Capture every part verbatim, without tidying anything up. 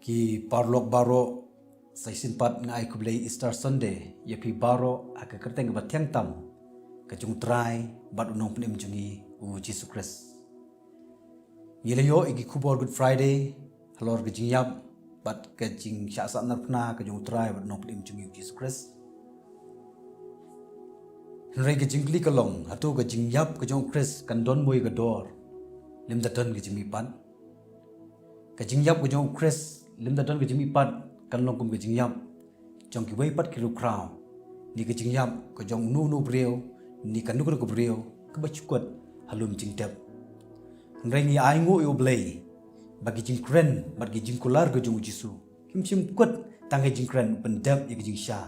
Ki paralok baroh, sa shisien pat nga ai khublei Easter Sunday ïa phi baroh ha ka kyrteng kaba thiang tam ka jong U Trai bad U Nongpynim jong ngi U Jisu Khrist. Ngi la ïoh ïa ki khubor Good Friday halor ka jingïap bad ka jingshah sahnarphna ka jong U Trai bad U Nongpynim jong ngi U Jisu Khrist. Hynrei ka jingkylli ka long, hato ka jingïap ka jong U Khrist kan don mo ïa ka dor lymda don ka jingmihpat? Ka jingïap ka jong U Khrist lymda don ka jingmihpat kan long kum ka jingïap jong kiwei pat ki riewkhraw, ne ka jingïap ka jong uno uno u briew, ne kano kano ka briew kaba shu kut ha lum jingtep. Hynrei ngi ainguh ïa U Blei ba ki jingkren bad ki jingkular ka jong U Jisu kim shym kut tang ha ka jingkren, u pyndep ïa ka jingshisha.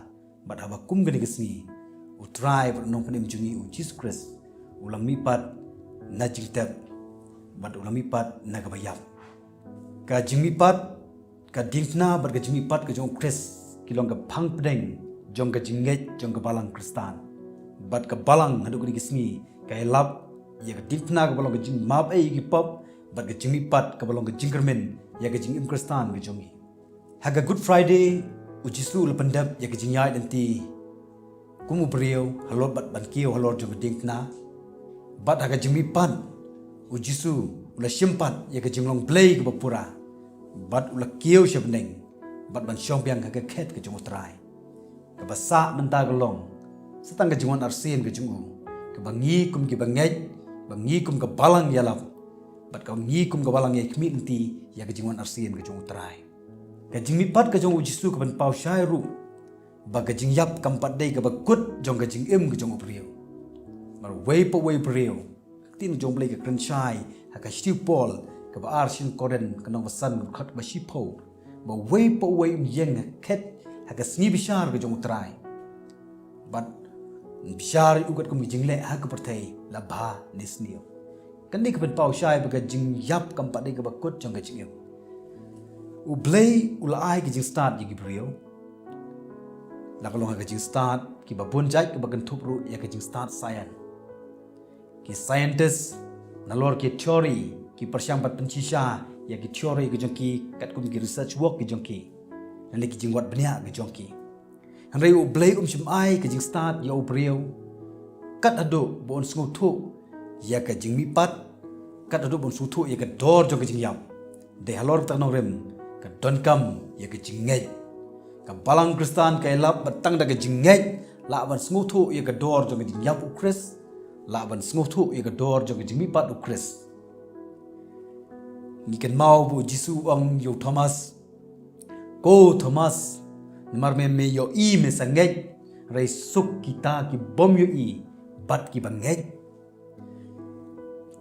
Bad haba kum kane ka sngi, U Trai bad U Nongpynim jong ngi U Jisu Khrist u la mihpat na jingtep bad u la mihpat na kaba ïap. Ka jingmihpat, ka diengphna bad ka jingmihpat ka jong U Khrist ki long ka phang pdeng jong ka jingngeit jong ka balang Khristan. Bad ka balang haduh kane ka sngi ka ïalap ïa ka diengphna kaba long ka jingmap ei ïa ki pop, bad ka jingmihpat kaba long ka jingkyrmen ïa ka jingim Khristan ka jong ngi. Ha ka Good Friday, U Jisu u la pyndep ïa ka jingïaid lynti kum u briew halor bad ban kiew halor jong ka diengphna. Bad ha ka jingmihpat, U Jisu u la shim pat ïa ka jinglong Blei kaba pura bad u la kiew sha bneng bad ban shong biang ha ka khet ka jong U Trai. Kaba sah mynta ka long sa tang ka jingwan arsien ka jong u, kaba ngi kum kiba ngeit, ba ngi kum ka balang ïalap, bad kaba ngi kum ka balang ïai khmih lynti ïa ka jingwan arsien ka jong U Trai. Ka jingmihpat ka jong U Jisu ka pynpaw shai ruh ba ka jingïap kam pat dei kaba kut jong ka jingim ka jong u briew. Namar uwei pa uwei u briew, ka ktien jong U Blei ka kren shai ha ka shithi u Paul kaba ar sha ki Korinth, ka lynnong ba san, ka dkhot ba shiphew, ba uwei pa uwei un ïeng ha khet ha ka sngi bishar ka jong U Trai. Bad un bishar ïa u katkum ka jingleh ha ka pyrthei, la bha ne sniew. Kane ka pynpaw shai ba ka jingïap kam pat dei kaba kut jong ka jingim. U Blei u la ai ka jingstad ïa ki briew. La ka long ha ka jingstad kiba bun jait, kaba kynthup ruh ïa ka jingstad science. Ki scientist nalor ki theory ki pyrshang bad pynshisha ïa ki theory ka jong ki katkum ki research work ki jong ki, lane ki jingwad bniah ki jong ki. Hynrei U Blei um shym ai ka jingstad ïa u briew kat haduh ba un sngewthuh ïa ka jingmihpat, kat haduh ba un sngewthuh ïa ka dor jong ka jingïap. Dei halor kata ka nongrim ka donkam ïa ka jingngeit. Ka balang Khristan ka ïalap ba tang da ka jingngeit lah ban sngewthuh ïa ka dor jong ka jingïap U Khrist, lah ban sngewthuh ïa ka dor jong ka jingmihpat U Khrist. Ngi kynmaw ba U Jisu u ong ïa u Thomas, "Ko Thomas, namar me, me ïohi me sa ngeit, hynrei suk kita ki bym ïohi bad kiba ngeit."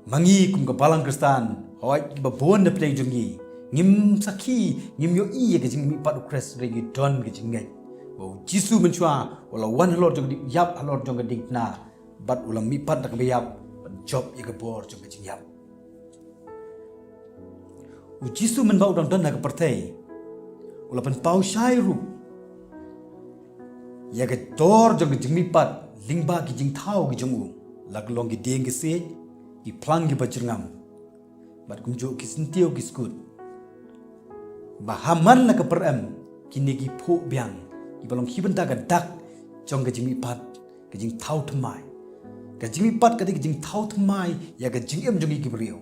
Ma ngi kum ka balang Khristan, hooid kiba bun na pdeng jong ngi ngim sakhi, ngim ïohi ïa ka jingmihpat U Khrist, hynrei ngi don ka jingngeit ba U Jisu mynshuwa u la wan halor jong ka diengïap, halor jong ka diengphna, bad u la mihpat na kaba ïap ban jop ïa ka bor jong ka jingïap. U Jisu mynba u dang don ha ka pyrthei u la pynpaw shai ruh ïa ka dor jong ka jingmihpat lyngba ki jingthaw ki jong u, la ka long ki dieng ki siej, ki phlang kiba jyrngam, bad kumjuh ki syntiew ki skud. Ba ha man la ka pyrem kine ki phuh biang kiba long hi bynta ka dak jong ka jingmihpat, ka jingthaw thymmai. Ka jingmihpat ka dei ka jingthaw thymmai ïa ka jingim jong ngi ki briew.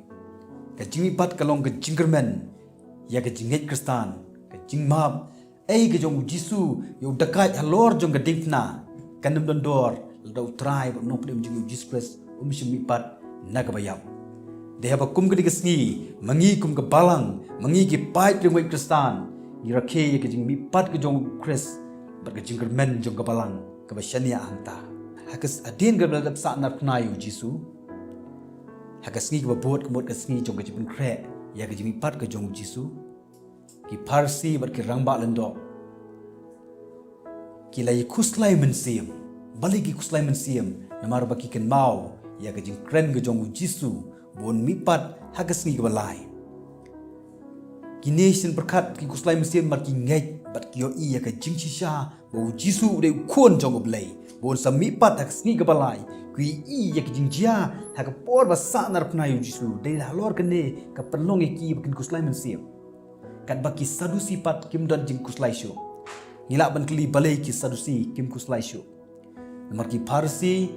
Ka jingmihpat ka long ka jingkyrmen ïa ka jingngeit Khristan, ka jingmap ei ka jong U Jisu ïa u dakaid halor jong ka diengphna kan ym don dor lada U Trai bad U Nongpynim jong ngi U Jisu Khrist um shym mihpat na kaba ïap. Dei haba kum kane ka sngi ma ngi kum ka balang, ma ngi ki paid riewngeit Khristan, ngi rakhe ïa ka jingmihpat ka jong U Khrist bad ka jingkyrmen jong ka balang kaba shaniah hangta. Ha ka s-, hadien kaba la dep sahnarphna ïa U Jisu, ha ka sngi kaba bud, ka mut ka sngi jong ka jingpynkhreh ïa ka jingmihpat ka jong U Jisu, ki Pharisi bad ki rangbah lyngdoh ki la ïa khuslai mynsiem. Balei ki khuslai mynsiem? Namar ba ki kynmaw ïa ka jingkren ka jong U Jisu ba un mihpat ha ka sngi kaba lai. Kine shen pyrkhat ki khuslai mynsiem namar ki ngeit bad ki ïohi ïa ka jingshisha ba U Jisu u dei u Khun jong U Blei, ba un sa mihpat ha ka sngi kaba lai. Ki ïohi ïa ka jingjia ha ka por ba sahnarphna ïa U Jisu. Dei halor kane ka pynlong ïa ki ba kin khuslai mynsiem. Katba ki Sadusi pat kim don jingkhuslai shuh. Ngi lah ban kylli balei ki Sadusi kim khuslai shuh. Namar ki Pharisi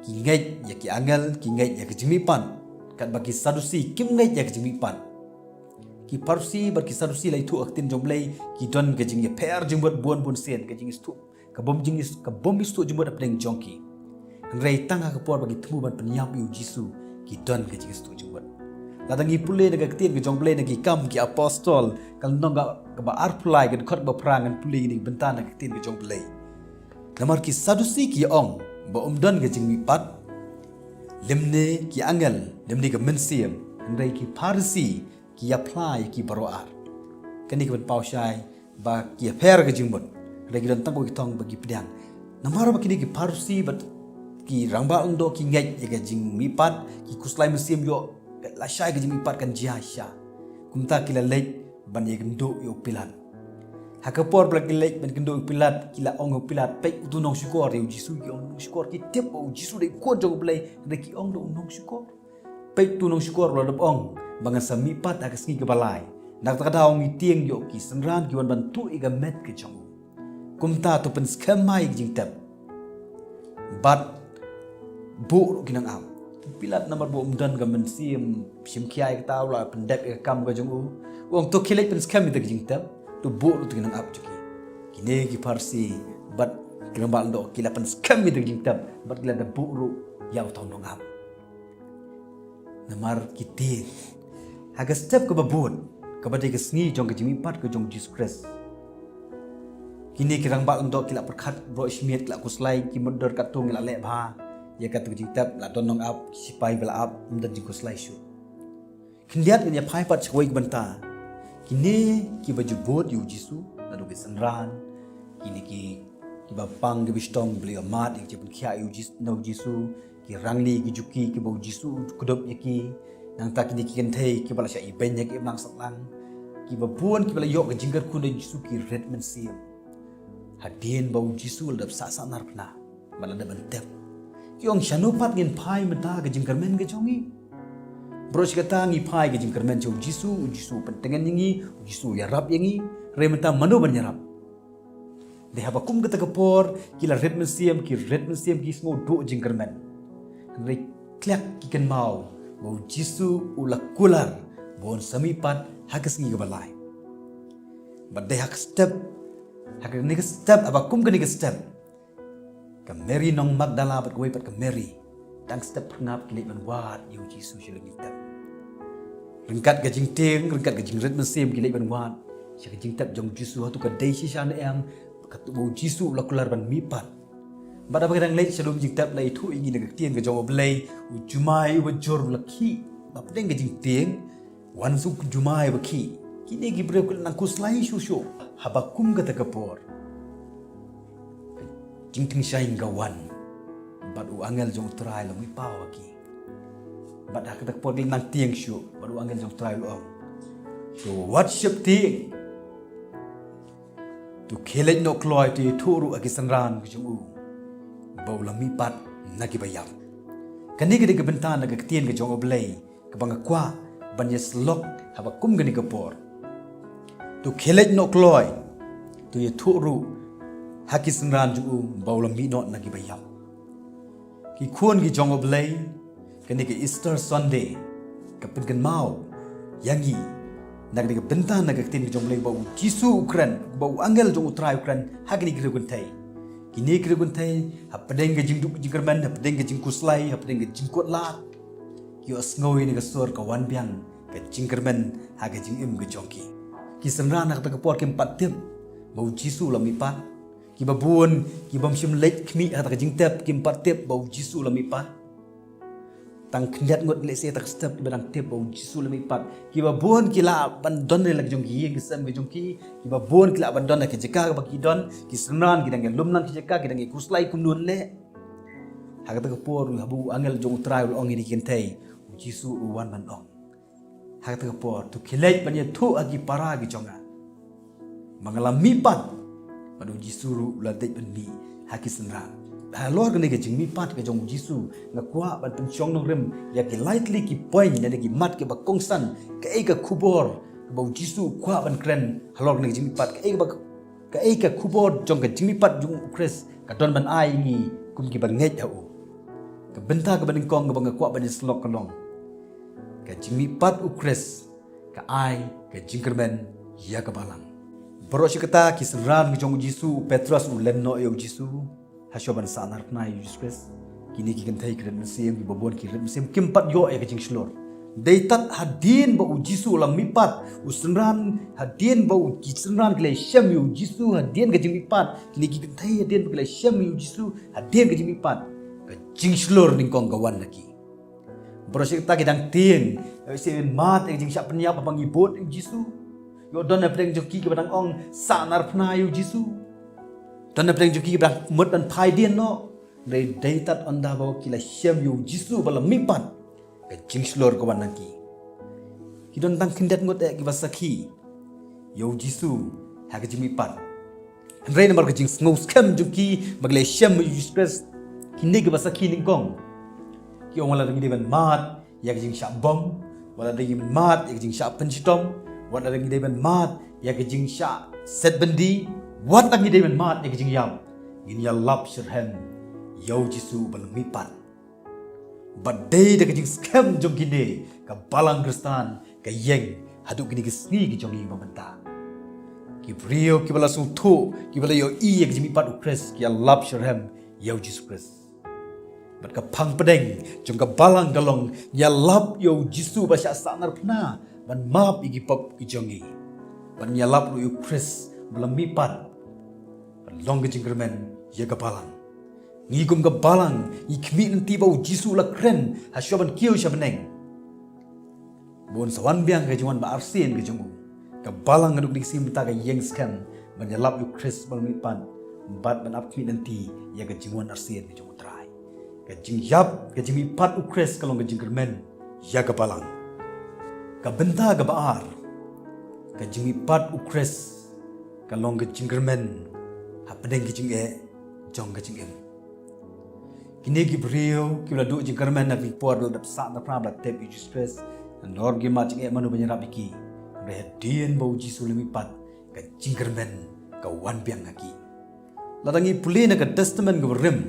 ki ngeit ïa ki angel, ki ngeit ïa ki jingmihpat. Katba ki Sadusi kim ngeit ïa ki jingmihpat. Ki Pharisi bad ki Sadusi la ïathuh ha ka ktien jong U Blei, ki don ka jingïapher jingmut bun bun sien, ka jingïathuh kaba ym jingis, kaba ym ïathuh jingmut hapdeng jong ki. Hynrei tang ha ka por ba ki thmu ban pynïap ïa U Jisu, ki don ka jingïathuh jingmut. Lada ngi pule na ka ktien ka jong U Blei, na Ki Kam ki Apostol, ka lynnong kaba arphew lai, ka dkhot ba phra, ngan pule ïa kane ka bynta na ka ktien ka jong U Blei. Namar ki Sadusi ki ong ba ym don ka jingmihpat, lymne ki angel, lymne ka mynsiem, hynrei ki Pharisi ki ïaphla ïa ki baroh ar. Kane ka ban paw shai ba ki ïapher ka jingmut. Hynrei ki don tang kawei ka thong ba ki pdiang. Namar ba kine ki Pharisi bad ki rangbah lyngdoh ki ngeit ïa ka jingmihpat, ki khuslai mynsiem ïoh lashai ka jingmihpat kan jia shisha. Kumta ki la leit ban ïakynduh ïa u Pilat. Ha ka por ba la ki leit ban kynduh ïa u Pilat, ki la ong ïa u Pilat, peit uto u nongshukor. Ïa U Jisu ki ong nongshukor, ki tip ba U Jisu dei u Khun jong U Blei, hynrei ki ong da u nongshukor. Peit uto u nongshukor u la dep ong ba ngan sa mihpat ha ka sngi kaba lai. Na kata ka daw ngi tieng ïoh ki synran ki wan ban tuh ïa ka met ka jong u. Kumta to pynskhem mai ïa ka jingtep bad buh ruh ki nongap. U Pilat namar ba um don ka mynsiem shim khia ïa kata, u la pyndep ïa ka kam ka jong u. U ong to khie leit pynskhem ïa ka jingtep, to buh ruh ïa ki nongap jong ki. Kine ki Pharisi bad ki rangbah lyngdoh ki la pynskhem ïa ka jingtep bad ki la dep buh ruh ïa uto u nongap. Namar ki tieng ha ka step kaba bud, kaba dei ka sngi jong ka jingmihpat ka jong U Jisu Khrist. Kine ki rangbah lyngdoh ki la pyrkhat baroh shi miet, ki la khuslai, ki mutdur katto ngi la leh bha ïa kata ka jingtep, la don nongap, ki sipai ba la ap, ym don jingkhuslai shuh. Khyndiat ngan ïa phai pat sha kawei ka bynta. Kine kiba ju bud ïa U Jisu, naduh ki synran, kine ki, kiba pang kiba shitom, ba la ïoh mad ïa ka jingpynkhiah ïa U Jis-, na U Jisu, ki rangli, ki juki kiba U Jisu u kdup ïa ki. Nangta kine ki kynthei kiba la shah ibeiñ ha ka imlang sahlang, kiba bun kiba la ïoh ka jingkyrkhu na U Jisu, ki rit mynsiem. Hadien ba U Jisu u la dep sah sahnarphna bad la dep ban tep, ki ong, shano pat ngin phai mynta ha ka jingkyrmen ka jong ngi? Baroh shi katta ngi phai ha ka jingkyrmen jong U Jisu, U Jisu u pyntngen ïa ngi, U Jisu u ïarap ïa ngi. Hynrei mynta mano ban ïarap? Dei haba kum kata ka por ki la rit mynsiem, ki rit mynsiem, ki sngew duh jingkyrmen. Hynrei kliar ki kynmaw ba U Jisu u la kular ba un sa mihpat ha ka sngi kaba lai. Bad dei ha ka step, ha kane ka step, haba kum kane ka step, ka Mary nong Magdala bad kawei pat ka Mary, tang step phyrngap ki leit ban wad ïa U Jisu sha la ki tep. Ryngkat ka jingtieng, ryngkat ka jingrit mynsiem ki leit ban wad sha ka jingtep jong U Jisu, hato ka dei shisha ne em kaba U Jisu u la kular ban mihpat. Bad haba ki dang leit sha lum jingtep, la ïathuh ïa ngi na ka ktien ka jong U Blei, u jumai uba jur u la khih hapdeng ka jingtieng. Wan suk jumai ba khih. Kine ki briew ki la nang khuslai shuh shuh. Haba kum kata ka por, jingtyngshaiñ ka wan bad u angel jong U Trai u la mih paw ha ki. Bad ha kata ka por ki la nang tieng shuh bad u angel jong U Trai u la ong, to wat sheptieng. To khie leit noh kloi, to ïathuh ruh ha ki synran ka jong u ba u la mihpat na kiba ïap. Kane ka dei ka bynta na ka ktien ka jong U Blei kaba nga kwah ban ïasyllok haba kum kane ka por. To khie leit noh kloi, to ïathuh ruh ha ki synran jong u ba u la mih noh na kiba ïap. Ki khun ki jong U Blei, kane ka Easter Sunday ka pynkynmaw ïa ngi na kane ka bynta na ka ktien ka jong U Blei ba U Jisu u kren, ba u angel jong U Trai u kren ha kine ki riew kynthei. Kine ki riew kynthei hapdeng ka jingduh jingkyrmen, hapdeng ka jingkhuslai, hapdeng ka jingkut lad, ki ïohsngew ïa ka sur ka wan biang ka jingkyrmen ha ka jingim ka jong ki. Ki synran ha kata ka por kim pat tip ba U Jisu u la mihpat. Kiba bun ki bym shym leit khmih ha kata ka jingtep kim pat tip ba U Jisu u la mihpat. Tang khyndiat ngut lehse ha kata ka step kiba dang tip ba U Jisu u la mihpat. Kiba bun ki lah ban don ha la ka jong ki ïing ki sem ka jong ki. Kiba bun ki lah ban don ha ki jaka ba ki don. Ki synran ki dang ïalum lang ki jaka, ki dang ïakhuslai kumno leh. Ha kata ka por haba u angel jong U Trai u la ong ïa ki kynthei, U Jisu u wan ban ong ha kata ka por, to khie leit ban ïathuh ha ki para ki jong nga ba nga la mihpat. Bad U Jisu ruh u la dei ban mih ha ki synran. Halor kane ka jingmihpat ka jong U Jisu, nga kwah ban pynshong nongrim ïa ki lai tylli ki point ne ki mat kiba kongsan, kaei ka khubor kaba u Jisu u kwah ban kren halor kane ka jingmihpat, kaei kaba, kaei ka khubor jong ka jingmihpat jong u Khrist ka don ban ai ïa ngi kum kiba ngeit ha u. Ka bynta kaba nyngkong kaba nga kwah ban ïasyllok ka long, ka jingmihpat u Khrist ka ai ka jingkyrmen ïa ka balang. Baroh shi katta ki synran ki jong u Jisu, u Petros u len noh ïa u Jisu ha shwa ban sahnarphna ïa u Jisu Khrist. Kine ki kynthei ki rit mynsiem, kiba bun ki rit mynsiem, kim pat ïoh ïa ka jingshlur. Dei tad hadien ba u Jisu u la mihpat, u synran, hadien ba u, ki synran ki la shem ïa u Jisu hadien ka jingmihpat, kine ki kynthei hadien ba ki la shem ïa u Jisu hadien ka jingmihpat, ka jingshlur nyngkong ka wan na ki. Baroh shi katta ki dang tieng, eh, shu mad ïa ka jingshah pynïap haba ngi bud ïa u Jisu. Ïoh don na pdeng jong ki kiba dang ong sahnarphna ïa u Jisu. Don na pdeng jong ki kiba dang mut ban phai dien noh. Dei, dei tad ynda ba ki la shem ïa u Jisu ba la mihpat, ka jingshlur ka wan na ki. Ki don tang khyndiat ngut eh kiba sakhi ïa u Jisu ha ka jingmihpat. Hynrei namar ka jingsngew skhem jong ki ba ki la shem ïa u Jisu Khrist, kine kiba sakhi nyngkong ki ong, wat la ngi dei ban mad ïa ka jingshah bom, wat la ngi dei ban mad ïa ka jingshah pynshitom, wat la ngi dei ban mad ïa ka jingshah set byndi, wat la ngi dei ban mad ïa ka jingïap, ngin ïalap shitrhem ïa u Jisu ba la mihpat. Bad dei da ka jingskhem jong kine ka balang Khristan ka ïeng haduh kine ki sngi ki jong ngi ba mynta. Ki briew kiba la sngewthuh, kiba la ïohi ïa ka jingmihpat u Khrist, ki ïalap shitrhem ïa u Jisu Khrist. Bad ka phang pdeng jong ka balang ka long, ngi ïalap ïa u Jisu ba shah sahnarphna ban map ïa ki pop ki jong ngi. Bad ngi ïalap ruh ïa u Khrist ba la mihpat ban long ka jingkyrmen ïa ka balang. Ngi kum ka balang ngi khmih lynti ba u Jisu u la kren ha shwa ban kiew sha bneng, ba un sa wan biang ha ka jingwan ba arsien ka jong u. Ka balang haduh kine ki sngi mynta ka ïeng skhem ban ïalap ïa u Khrist ba la mihpat, bad ban ap khmih lynti ïa ka jingwan arsien ka jong u Trai. Ka jingïap, ka jingmihpat u Khrist ka long ka jingkyrmen ïa ka balang. Ka bynta kaba ar, ka jingmihpat u Khrist ka long ka jingkyrmen hapdeng ka jingeh jong ka jingim. Kine ki briew kiba la duh jingkyrmen ha ki por ba la dep sahnarphna, ba la tip ïa u Jisu Khrist, nangta kim mad jingeh mano ban ïarap ïa ki. Hynrei hadien ba u Jisu u la mihpat, ka jingkyrmen ka wan biang ha ki. Lada ngi pule na ka Testament kaba rim,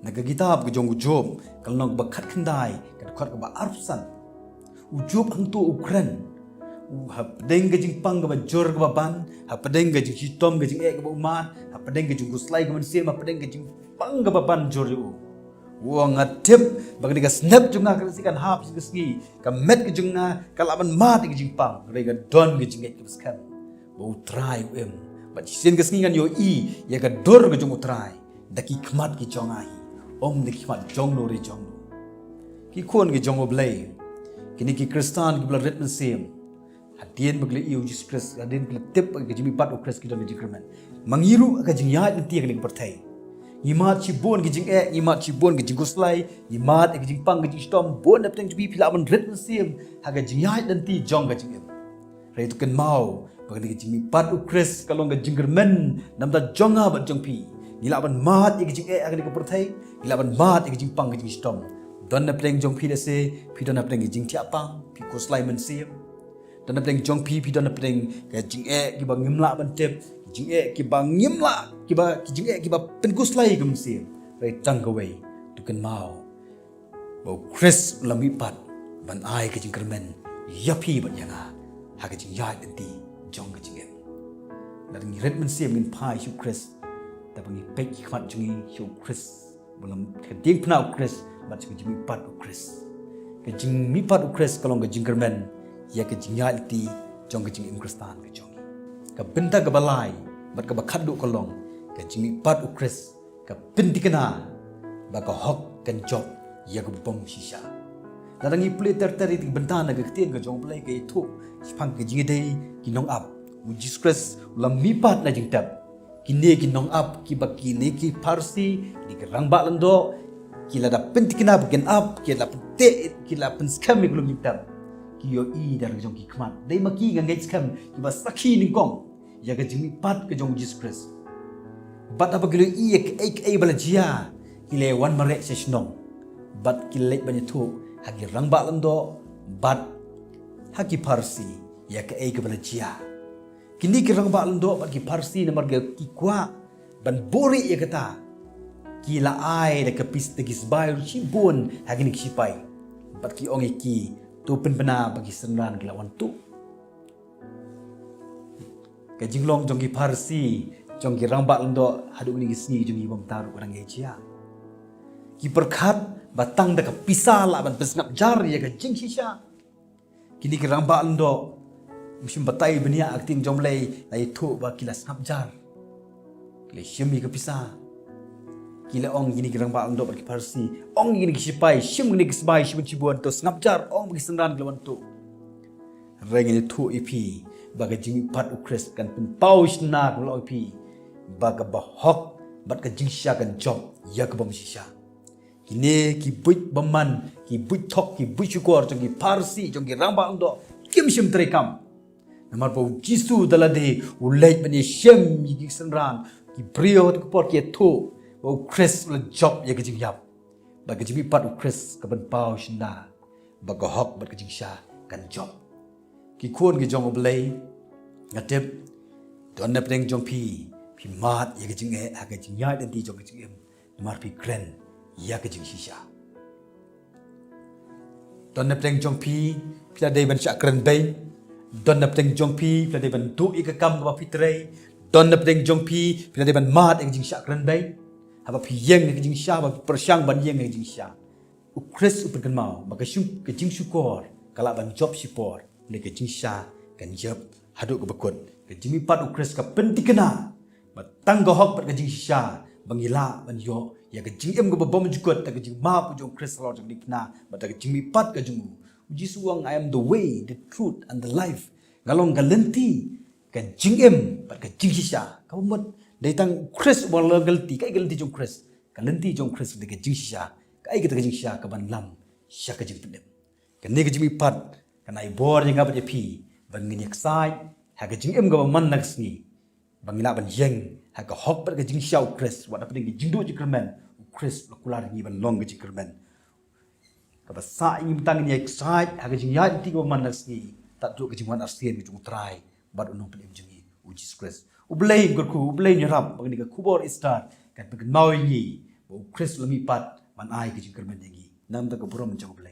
na ka kitab ka jong u Job, ka lynnong kaba khatkhyndai, ka dkhot kaba arphew san. U Job hangto u kren, u hapdeng ka jingpang kaba jur kaba ban, hapdeng ka jingshitom ka jingeh kaba u mad, hapdeng ka jingkhuslai ka mynsiem, hapdeng ka jingpang kaba ban jur ïa u. U ong, nga tip ba kane ka snep jong nga kan sa kan hap sha ka sngi, ka met ka jong nga ka lah ban mad ïa ka jingpang, hynrei nga don ka jingngeit kaba skhem ba u Trai u im. Bad shisien ka sngi ngan ïohi ïa ka dur ka jong u Trai da ki khmat ki jong nga hi, ym da ki khmat jong no re jong no. Ki khun ki jong U Blei, kine ki Khristan kiba la rit mynsiem, hadien ba ki la ïohi ïa u Jisu Khrist, hadien ba ki la tip ïa ka jingmihpat u Khrist, ki don ka jingkyrmen. Ma ngi ruh ha ka jingïaid lynti ha kane ka pyrthei, ngi mad shibun ki jingeh, ngi mad shibun ki jingkhuslai, ngi mad ïa ka jingpang ka jingshitom. Bun na pdeng jong phi, phi lah ban rit mynsiem ha ka jingïaid lynti jong ka jingim. Hynrei to kynmaw ba kane ka jingmihpat u Khrist ka long ka jingkyrmen na bynta jong nga bad jong phi. Ngi lah ban mad ïa ka jingeh ha kane ka pyrthei, ngi lah ban mad ïa ka jingpang ka jingshitom. Don na pdeng jong phi lehse phi don na pdeng ka jingthiah pang, phi khuslai mynsiem. Don na pdeng jong phi, phi don na pdeng ka jingeh kiba ngim lah ban tip, ki jingeh kiba ngim lah, kiba, ki jingeh kiba pynkhuslai ka mynsiem. Hynrei tang kawei, to kynmaw ba u Khrist u la mihpat ban ai ka jingkyrmen ïa phi bad ïa nga ha ka jingïaid lynti jong ka jingim. Lada ngi rit mynsiem, ngin phai sha u Khrist, da ba ngi peit ki khmat jong ngi sha u Khrist, ba la, ka diengphna u Khrist bad sha ka jingmihpat u Khrist. Ka jingmihpat u Khrist ka long ka jingkyrmen ïa ka jingïaid lynti jong ka jingim Khristan ka jong ngi. Ka bynta kaba lai bad kaba khatduh ka long, ka jingmihpat u Khrist ka pynthikna ba ka hok kan jop ïa ka bym shisha. Lada ngi pule ter ter ïa ka bynta na ka ktien ka jong U Blei, ka ïathuh shaphang ka jingïadei ki nongap. U Jisu Khrist u la mihpat na jingtep. Kine ki nongap, kiba kine ki Pharisi, kine ki rangbah lyngdoh, ki la da pynthikna ba kin ap, ki la pynteh, ki la pynskhem ïa ka lum jingtep. Ki ïohi da la ka jong ki khmat. Dei ma ki, nga ngeit skhem, kiba sakhi nyngkong ïa ka jingmihpat ka jong u Jisu Khrist. Bad haba ki la ïohi ïa kaei kaei ba la jia, ki la wan mareh sha shnong. Bad ki la leit ban ïathuh ha ki rangbah lyngdoh bad ha ki Pharisi. ïa kaei kaba la jia. Kine ki rangbah lyngdoh bad ki Pharisi namar ki kwah ban buhrieh ïa kata, ki la ai da ka pisa, da ki sbai ruh shibun ha kine ki shipai, bad ki ong ïa ki, to pynbna ba ki synran ki la wan tuh. Ka jinglong jong ki Pharisi, jong ki rangbah lyngdoh haduh kine ki sngi jong ngi bym tharai ruh ka dang ïa jia. Ki pyrkhat ba tang da ka pisa lah ban pynsngap jar ïa ka jingshisha. Kine ki rangbah lyngdoh, ym shym batai bniah ha ka ktien jong U Blei, la ïathuh ba ki la sngap jar. Ki la shim ïa ka pisa. Ki la ong, kine ki rangbah lyngdoh bad ki Pharisi, ong ïa kine ki shipai, shim kine ki sbai shibun shibun, to sngap jar, ong ba ki synran ki la wan tuh. Hynrei ngan ïathuh ïa phi ba ka jingmihpat U Khrist kan pynpaw shynna, ka long ïa phi ba ka bahok bad ka jingshisha kan jop ïa ka bym shisha. Kine ki buit bymman, ki buit thok, ki buit shukor jong ki Pharisi, jong ki rangbah lyngdoh, kim shym treikam. Namar ba U Jisu da lade u leit ban ïashem ïa ki synran, ki briew ha kata ka por ki ïathuh ba U Khrist u la jop ïa ka jingïap. Bad ka jingmihpat U Khrist ka pynpaw shynna ba ka hok bad ka jingshisha kan jop. Ki khun ki jong U Blei, nga tip don na pdeng jong phi, phi mad ïa ka jingeh ha ka jingïaid lynti jong ka jingim, namar phi kren ïa ka jingshisha. Don na pdeng jong phi, phi la dei ban shah kren beiñ. Don na pdeng jong phi, phi la dei ban duh ïa ka kam kaba phi trei. Don na pdeng jong phi, phi la dei ban mad ïa ka jingshah kren beiñ. Haba phi ïeng ïa ka jingshisha, haba phi pyrshang ban ïeng ïa ka jingshisha, U Khrist u pynkynmaw ba ka shuk-, ka jingshukor ka lah ban jop shipor, hynrei ka jingshisha kan jop haduh kaba kut. Ka jingmihpat U Khrist ka pynthikna ba tang ka hok bad ka jingshisha ba ngi lah ban ïoh ïa ka jingim kaba bymjukut da ka jingmap jong U Khrist halor jong ka diengphna bad da ka jingmihpat ka jong u. U Jisu u ong, "I am the way, the truth and the life." Nga long ka lynti, ka jingim bad ka jingshisha. Kaba mut dei tang U Khrist uba long ka lynti, kaei ka lynti jong U Khrist? Ka lynti jong U Khrist dei ka jingshisha. Kaei kata ka jingshisha? Kaban lam sha ka jingpynim. Kane ka jingmihpat kan ai bor ïa nga bad ïa phi ban ngin ïaksaid ha ka jingim kaba man la ka sngi, ba ngi lah ban ïeng ha ka hok bad ka jingshisha U Khrist. Wat hapdeng ka jingduh jingkyrmen, U Khrist u la kular ïa ngi ban long ka jingkyrmen. Kaba sah ïa ngi mynta ngin ïaksaid ha ka jingïaid lynti kaba man la ka sngi, tad haduh ka jingwan arsien ka jong U Trai bad U Nongpynim jong ngi U Jisu Khrist. U Blei un kyrkhu, U Blei un ïarap ba kane ka khubor Easter kan pynkynmaw ïa ngi ba U Khrist u la mihpat ban ai ka jingkyrmen ïa ngi. Nangta ka burom jong U Blei.